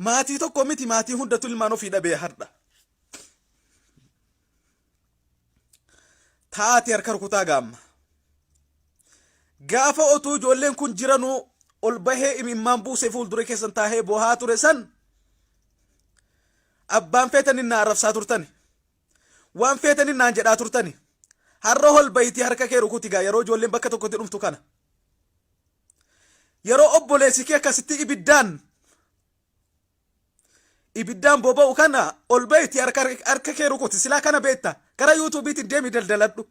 Maatii tokko miti maatii hundatu ilmaan ofii dhabee har'a. Taati harka rukutaa gaamma. Gaafa otuu ijoolleen kun jiranuu ol bahee imimmaan buusee fuuldura keessan taahee bohaa ture san abbaan feetanin na arrabsaa turtani. Waan feetanin naan jedhaa turtani. Har'a ol bahitii harka kee rukuti gaa yeroo ijoolleen bakka tokkotti dhumtu kana. Yeroo obboleessi kee akkasitti ibiddaan ibiddaan boba'u kana ol bahitii harka harka kee rukuti silaa kana beekta gara yuutuubiitiin deemi daldaladhu.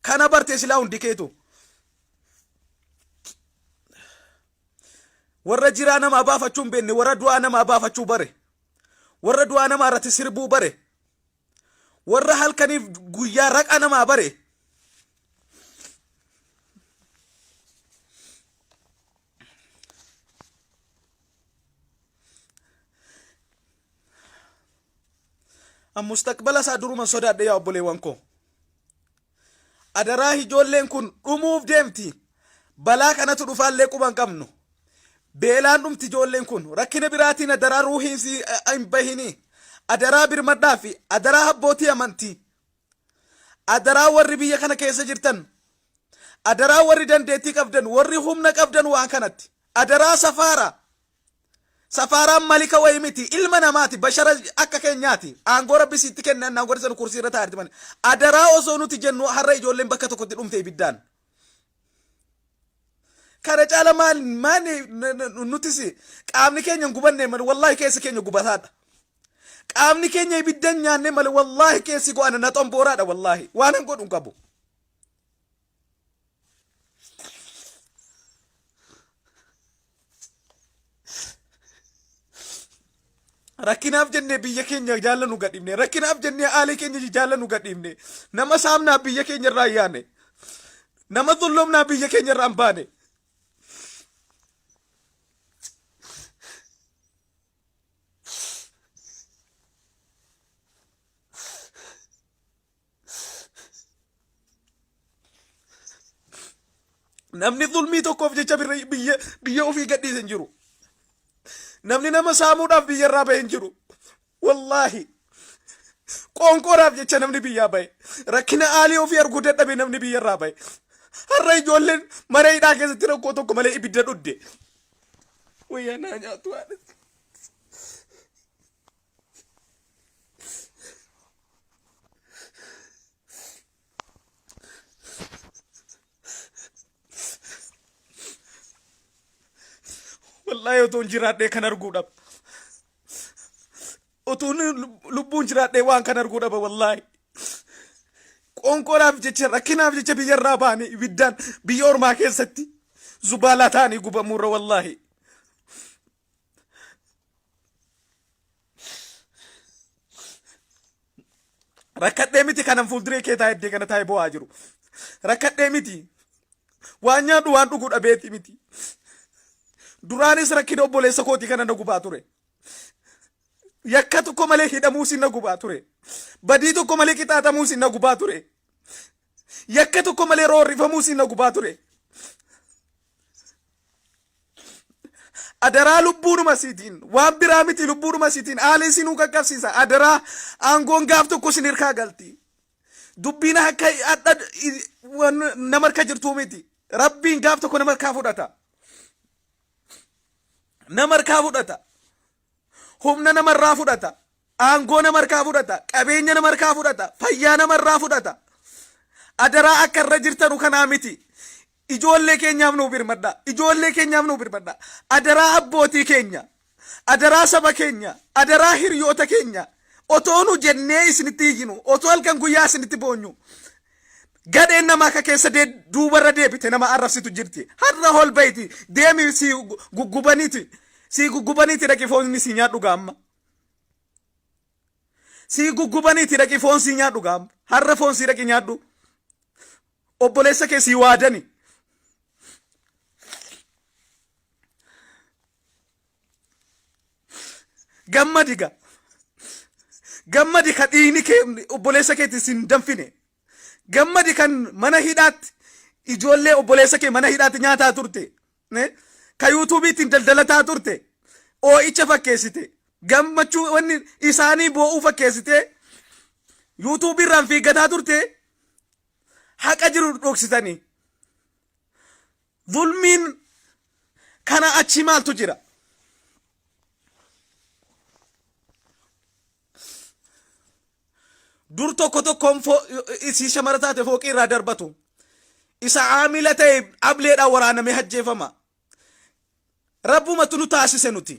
Kana bartee silaa hundi keetu. Warra jiraa namaa baafachuu hin beekne warra du'aa namaa baafachuu bare. Warra du'aa namaa irratti sirbuu bare. Warra halkaniif guyyaa raqa namaa bare. An mustaqbala isaa duruman sodaadhe yaa obboleewwan koo. Adaraa ijoolleen kun dhumuuf deemti. Balaa kanatu dhufaallee quba hin qabnu. Beelaan dhumti ijoolleen kun. Rakkina biraatiin adaraa ruuhiin si hin bahini. Adaraa birmadhaa fi adaraa abbootii amantii. Adaraa warri biyya kana keessa jirtan. Adaraa warri dandeettii qabdan, warri humna qabdan waan kanatti. Adaraa safaara. Safaaraan malika wayii miti ilma namaati bashara akka keenyaati aangoo rabbi sitti kenne annaan godhe sana kursii irra taa'arti malee adaraa osoo nuti jennu har'a ijoolleen bakka tokkotti dhumte ibiddaan. Kana caala maal maal nutis qaamni keenya hin gubanne malee wallaahi keessi keenya gubataadha. Qaamni keenya ibidda hin nyaanne malee wallaahi keessi go'ana na xombooraadha wallaahi waan hin godhu hin qabu. Rakkinaaf jennee biyya keenya jaallannu gadhiifne. Rakkinaaf jennee aalii keenya jaallannu gadhiifne. Nama saamnaaf biyya keenya irraa hin yaane. Nama zulloomnaaf biyya keenya irraa hin baane. Namni zulmii tokkoof jecha biyya biyya ofii gadhiise hin jiru. Namni nama saamuudhaaf biyya irraa bahe hin jiru. Wallaahi. Qoonqoodhaaf jecha namni biyyaa bahe. Rakkina aalii ofii arguu dadhabe namni biyya irraa bahe. Har'a ijoolleen mana hidhaa keessatti rakkoo tokko malee ibidda dhudde. Wayyaa naa nyaatu haadha. Wallaahi otoon jiraadhee kan arguu dhaba. Otoon lubbuun jiraadhee waan kan arguu dhaba wallaahi. Qoonqoodhaaf jecha rakkinaaf jecha biyya irraa baane ibiddaan biyya ormaa keessatti zubaalaa ta'anii gubamuurra wallaahi. Rakkadhee miti kanan fuulduree kee taa'ee iddee kana taa'ee bo'aa jiru. Rakkadhee miti. Waan nyaadhu waan dhugu dhabeeti miti. Duraanis rakkina obboleessa kootii kana na gubaa ture. Yakka tokko malee hidhamuus na gubaa ture. Badii tokko malee qixaaxamuus na gubaa ture. Yakka tokko malee roorrifamuus na gubaa ture. Adaraa lubbuudhuma isiitiin waan biraa miti lubbuudhuma isiitiin aalii isinuu qaqqabsiisa. Adaraa aangoon gaaf tokko isin hirkaa galti. Dubbiin akka hadha nama harka jirtuu miti. Rabbiin gaaf tokko nama harkaa fudhata. Nama harkaa fudhata. Humna namarraa fudhata. Aangoo nama harkaa fudhata. Qabeenya nama harkaa fudhata. Fayyaa namarraa fudhata. Adaraa akka irra jirtanu kanaa miti. Ijoollee keenyaaf nuu birmadhaa. Ijoollee keenyaaf nuu birmadhaa. Adaraa abbootii keenya. Adaraa saba keenya. Adaraa hiriyoota keenya. Otoo nu jennee isinitti iyyinu. Otoo halkan guyyaa isinitti boonyu. Gadheen nama akka keessa duubarra deebite nama arrabsitu jirti. Har'a hol bayti deemi si guggubaniiti. Si guggubaniiti dhaqi foonni si nyaadhu gaamma. Si guggubaniiti dhaqi foon si nyaadhu gaamma. Har'a foon si dhaqi nyaadhu. Obboleessa kee si waadani. Gammadi ga. Gammadi ka dhiigni kee obboleessa keetti sin danfine. Gammadi kan mana hidhaatti ijoollee obboleessa kee mana hidhaatti nyaataa turte. Ne? Ka yuutuubii ittiin daldalataa turte. Oo'icha fakkeessite. Gammachuu wanni isaanii boo'uu fakkeessite. Yuutuubii irraan fiiggataa turte. Haqa jiru dhoksitanii. Zulmiin kana achi maaltu jira? Dur tokko tokkoon isii shamara taate fooqii irraa darbatu. Isa aamila ta'e ableedhaan waraanamee hajjeefama. Rabbumatu nu taasise nuti.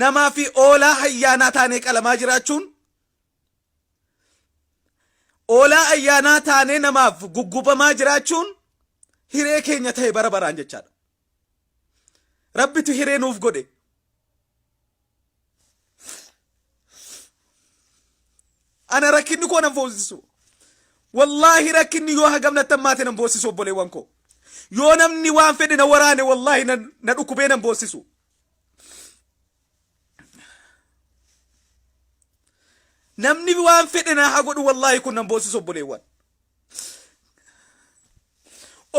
Namaa fi oolaa hayyaanaa taanee qalamaa jiraachuun oolaa ayyaanaa taanee namaaf guggubamaa jiraachuun hiree keenya ta'e bara baraan jechaadha. Rabbitu hiree nuuf godhe. Ana rakkinni koo nan boosisu. Wallaahi rakkinni yoo hagam natti hammaate nan boosisu obboleewwan koo. Yoo namni waan fedhe na waraane wallaahi na dhukkubee nan boosisu. Namni waan fedhe na haa godhu wallaahi kun nan boosisu obboleewwan.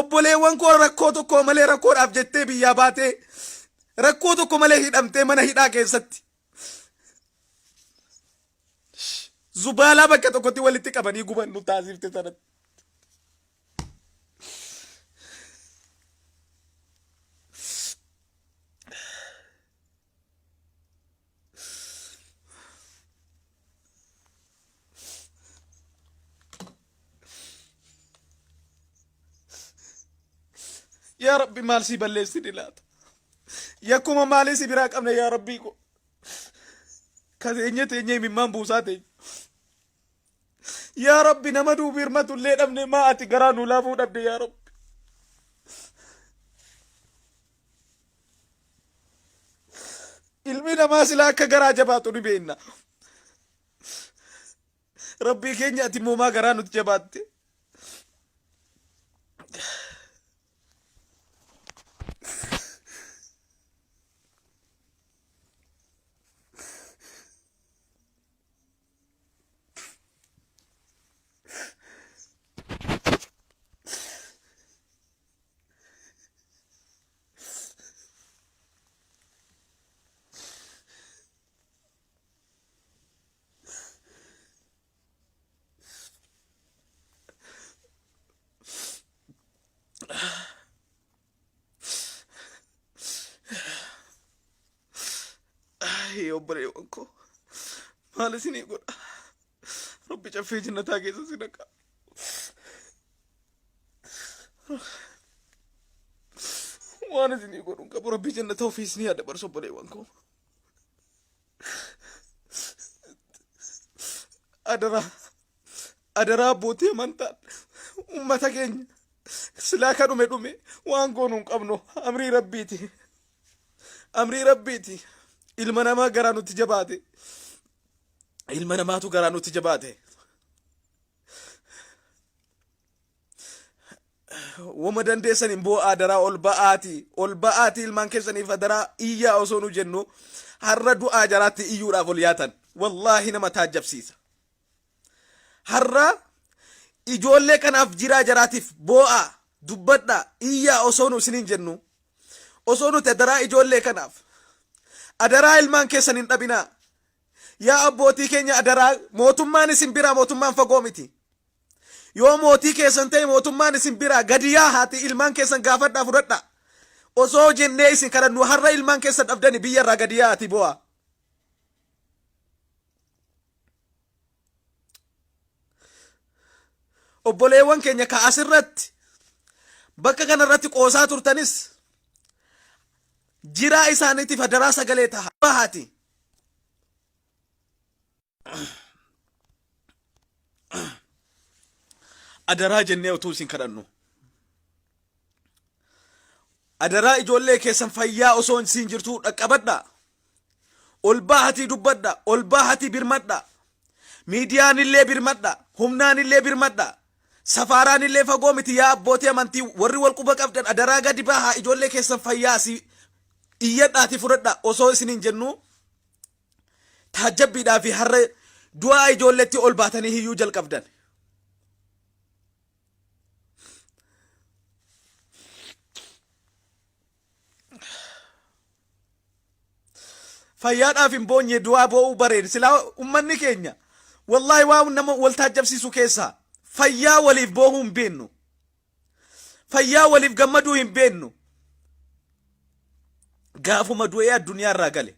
Obboleewwan koo rakkoo tokko malee rakkoodhaaf jettee biyyaa baatee rakkoo tokko malee hidhamtee mana hidhaa keessatti zubaalaa bakka tokkotti walitti qabanii guban nu taasifte sanatti. Yaa Rabbi maal sii balleessine laata? Yakkuma maalii si biraa qabna yaa Rabbii ko? Ka teenye teenye imimmaan buusaa teenya. Yaa Rabbi nama duubi hirmatu illee dhabne maa ati garaa nuu laafuu dhabde yaa Rabbi. Ilmi namaa silaa akka garaa jabaatu ni beekna. Rabbii keenya ati immoo maa garaa nuti jabaatte? Ay, obboleewwan koo maal isinii godha? Rabbi caffee jannataa keessa si naqa. Waan isinii godhu hin qabu. Rabbi jannata ofii isinii haa dabarsu obboleewwan koo. Adaraa adaraa abbootii amantaan ummata keenya silaa ka dhume dhume waan goonu hin qabnu amrii rabbiiti. Amrii rabbiiti. Ilma namaa garaa nutti jabaate. Ilma namaatu garaa nutti jabaate. Woma dandeessan hin boo'aa adaraa ol ba'aati ol ba'aati ilmaan keessaniif adaraa iyyaa osoo nu jennu har'a du'aa jaraatti iyyuudhaaf ol yaatan wallaahi nama taajjabsiisa. Har'a ijoollee kanaaf jiraa jaraatiif boo'aa dubbadhaa iyyaa osoo nu isiniin jennu osoo nuti adaraa ijoollee kanaaf adaraa ilmaan keessan hin dhabinaa yaa abbootii keenya adaraa mootummaan isin biraa mootummaan fagoo miti. Yoo mootii keessan ta'e mootummaan isin biraa gadi yaahaati ilmaan keessan gaafadhaa fudhadhaa. Osoo jennee isin kadhannu har'a ilmaan keessan dhabdani biyya irraa gadi yaa'aati bu'aa. Obboleewwan keenya ka asirratti bakka kanarratti qoosaa turtanis jiraa isaaniitiif adaraa sagalee taha. Bahaati. Adaraa jennee utuu isin kadhannu. Adaraa ijoollee keessan fayyaa osoo isin jirtuu dhaqqabadhaa. Ol baahatii dubbadhaa. Ol baahatii birmadhaa. Miidiyaan illee birmadhaa. Humnaan illee birmadhaa. Safaaraan illee fagoo miti yaa abbootii amantii warri wal quba qabdan adaraa gadi baahaa ijoollee keessan fayyaa asii iyyadhaatii fudhadhaa osoo isiniin jennuu taajjabbiidhaa fi har'a du'aa ijoolleetti ol baatanii hiyyuu jalqabdan. Fayyaadhaaf hin boonye du'aa boo'uu bareen silaa ummanni keenya wallaahi waan nama wal taajjabsiisu keessaa fayyaa waliif boohuu hin beennu. Fayyaa waliif gammaduu hin beennu. Gaafuma du'ee addunyaa irraa gale.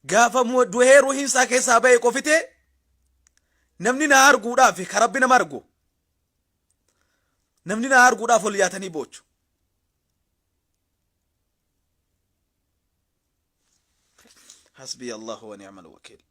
Gaafa du'ee ruuhiin isaa keessaa ba'e qofitee namni na arguudhaaf ka rabbi nama argu namni na arguudhaaf ol yaatanii boochu. Hasbii Allahu wa ni'mal wakiil.